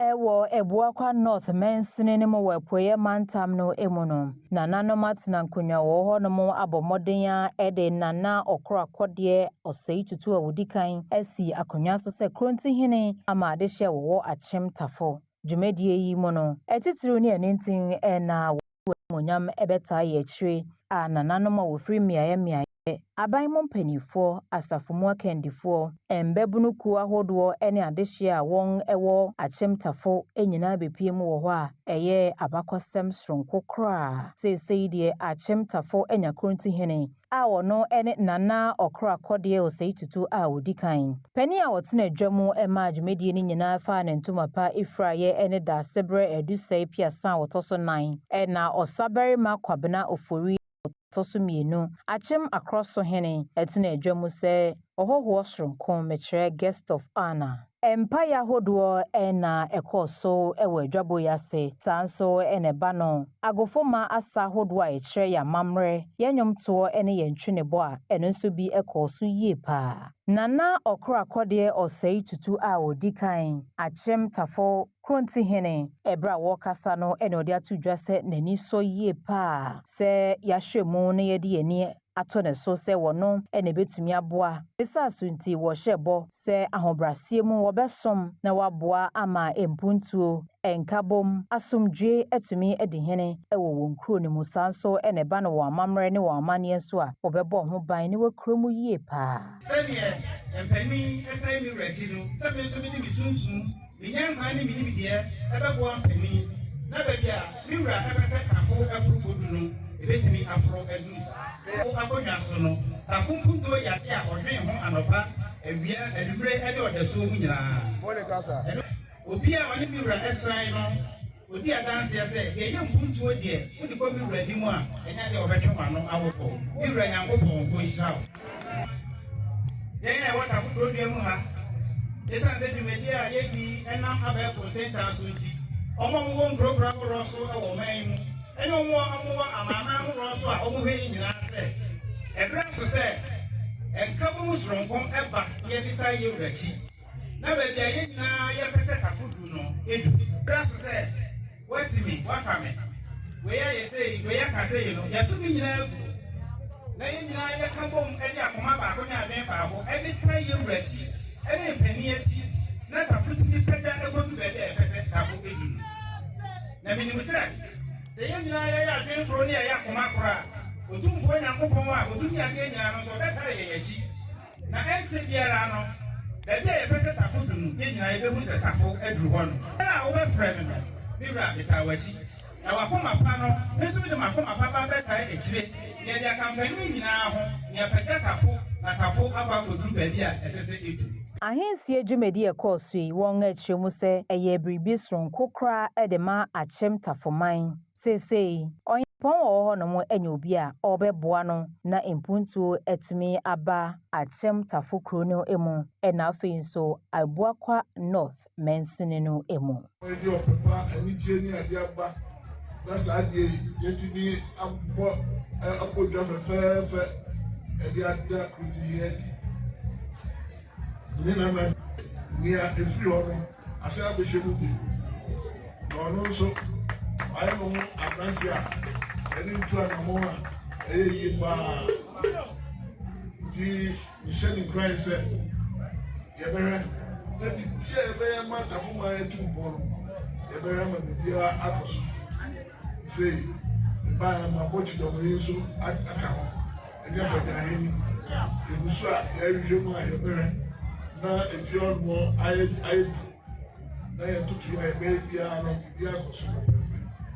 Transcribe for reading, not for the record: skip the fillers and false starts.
Ɛwɔ Abuakwa North mansini no mu wɔ Apueeɛ Mantam no mu no, nananom atena nkonnwa wɔ hɔnom abɔ mmɔden a de Nana Ɔkorakɔdeɛ Osei Tutu a ɔdi kan asi akonnwa so sɛ Kurontihene ama adehyeɛ a wɔwɔ Akyem Tafo. Dwumadie yi mu no, atitiriw ne anintini na wɔn bɛtaa yɛ akyire a nananom a wɔfiri mmeaeɛ mmeaeɛ, aban mu mpanimfoɔ, asafo mu akandifoɔ, mmabunu kuo ahodoɔ ne adehyeɛ a wɔwɔ Akyem Tafo nyinaa bepie mu wɔ hɔ a ɛyɛ abakɔsɛm soronko koraa. Seesei deɛ, Akyem Tafo anya Kurontihene a ɔno ne Nana Ɔkorakɔdeɛ Osei Tutu a ɔdi kan. Panin a ɔtena adwa mu maa dwumadie no nyinaa faa ne ntoma pa efiraeɛ ne Daasebrɛ Adusɛe Piasa a wɔtɔ so nan, ɛna Ɔsabarima Kwabena Ofori ɔtɔ so mmienu, Akyem Akorɔso hene, tena adwa mu sɛ ɔhɔhoɔ soronko, mekyerɛ guest of honour. Mpaeɛ ahodoɔ na ɛkɔɔ so wɔ adwabɔ yi ase. Saa nso na ɛba no, agofomma asa ahodoɔ a ɛkyerɛ yɛn amammerɛ, yɛn nnwomtoɔ ne yɛn twenebɔ a ɛno nso bi kɔɔ so yie paa. Nana Ɔkorakɔdeɛ Osei Tutu a ɔdi kan, Akyem Tafo Kurontihene, ɛberɛ a wɔrekasa no na ɔde ato dwa sɛ n'ani sɔ yie paa sɛ yɛahwɛ mu na yɛde yɛn ani ato ne so sɛ wɔno na ebetumi aboa. Ɛsiane so nti, wɔhyɛ bɔ sɛ ahobrɛaseɛ mu wɔbɛsom na wɔaboa ama mpuntuo, nkabom, asomdwie atumi adi hene wɔ wɔn kuro no mu. Saa nso na ɛba no wɔn amammerɛ ne wɔn amanneɛ nso a, wɔbɛbɔ ho ban na wɔakura mu yie paa. Sɛdeɛ mpanin tae me wura akyi no, sɛ me nso mede me sunsum, me nyansa ne me nimdeɛ ɛbɛboa mpanin na baabi a me wura ɛpɛ sɛ Tafo aforo kodu no, ebɛtumi aforo aduru saa. Akonnwa so no, Tafo mpuntuo yɛ ade a ɔdwen ho anɔpa, awia, anwummere ne ɔdasuo mu nyinaa. Ɛno obi a ɔne me wura ɛsran no odi adanseɛ sɛ yɛyɛ mpuntuo deɛ, wode kɔ me wura anim a, ɛnyɛ adeɛ a wɔbɛtwe w'ano awofo. Me wura Nyankopɔn ɔnhyira wo. Yɛn a ɛwɔ Tafo kurodua mu ha, ɛsiane sɛ dwumadi a yɛdi ɛnam abɛɛfo ntentan so nti, ɔmo a wɔwɔ nkurokuro ahoroɔ so wɔ ɔman yi mu ɛne ɔmo a wɔwɔ amanaman ahoroɔ so a wɔhwɛ yi nyinaa sɛ ɛberɛ so sɛ nkabom soronko ɛba yɛde taa yɛ wura akyi na baabi a yɛn nyinaa yɛpɛ sɛ Tafo du no edu. Berɛ so sɛ wati me, waka me, wei ayɛ sɛ wei aka sɛ yi no, yɛto ne nyinaa gu na yɛn nyinaa yɛka bom de akoma baako ne adwen baako de taa yɛ wura akyi ne mpanin akyi na Tafo tumi pɛgya kɔdu baabi a yɛpɛ sɛ Tafo edu no. Na menim sɛ sɛ yɛn nyinaa yɛyɛ adwen koro ne yɛyɛ akoma koro a, Otumfoɔ Nyankopɔn a otumi adeɛ nyinaa no nso ɔbɛtare yɛn akyi na ɛnkyɛ biara no, baabi a yɛpɛ sɛ Tafo du no, yɛn nyinaa yɛbɛhu sɛ Tafo aduru hɔ no. Ɛna a wobɛfrɛ me no, me wura, metaa w'akyi na wakoma pa no, me nso mede m'akoma pa ba bɛtae akyire na yɛde akampanin nyinaa ho na yɛpɛgya Tafo na Tafo akɔ akɔduru baabi a ɛsɛ sɛ ɛdu. Ahensie dwumadi a ɛkɔɔ so yi, wɔn akyerɛ mu sɛ ɛyɛ biribi soronko koraa de ma Akyem Tafoman. Seesei, ɔhempɔn a ɔwɔ hɔnom anya obi a ɔrebɛboa no na mpuntuo atumi aba Akyem Tafo kuro no mu, ɛna afei nso Abuakwa North mansini no mu. Ɛde ɔpepa anigye ne adeɛ aba na saa adeɛ yi yɛtumi abɔ dwa fɛfɛɛfɛ ɛde ada kuroti adi ne nana nea efiri hɔ no asan abɛhyɛ mu bi na ɔno nso ayɛ ne ho aberante a ɛne ntu anammɔn a ɛyɛ yie paa, nti mehyɛ ne nkuran sɛ yɛbɛhwɛ na biribiara a yɛbɛyɛ ma Tafo man atu mpɔn no, yɛbɛhwɛ ma biribiara akɔ so. Sei mbaa no mabɔ kyidɔm yi nso aka ho, ɛnyɛ bɔgyahene egu so a yɛhwehwɛ mu a yɛbɛhwɛ na efie hɔnom ayɛ du na yɛn toto a yɛbɛyɛ biara no, biribiara akɔ so pɛpɛɛpɛ.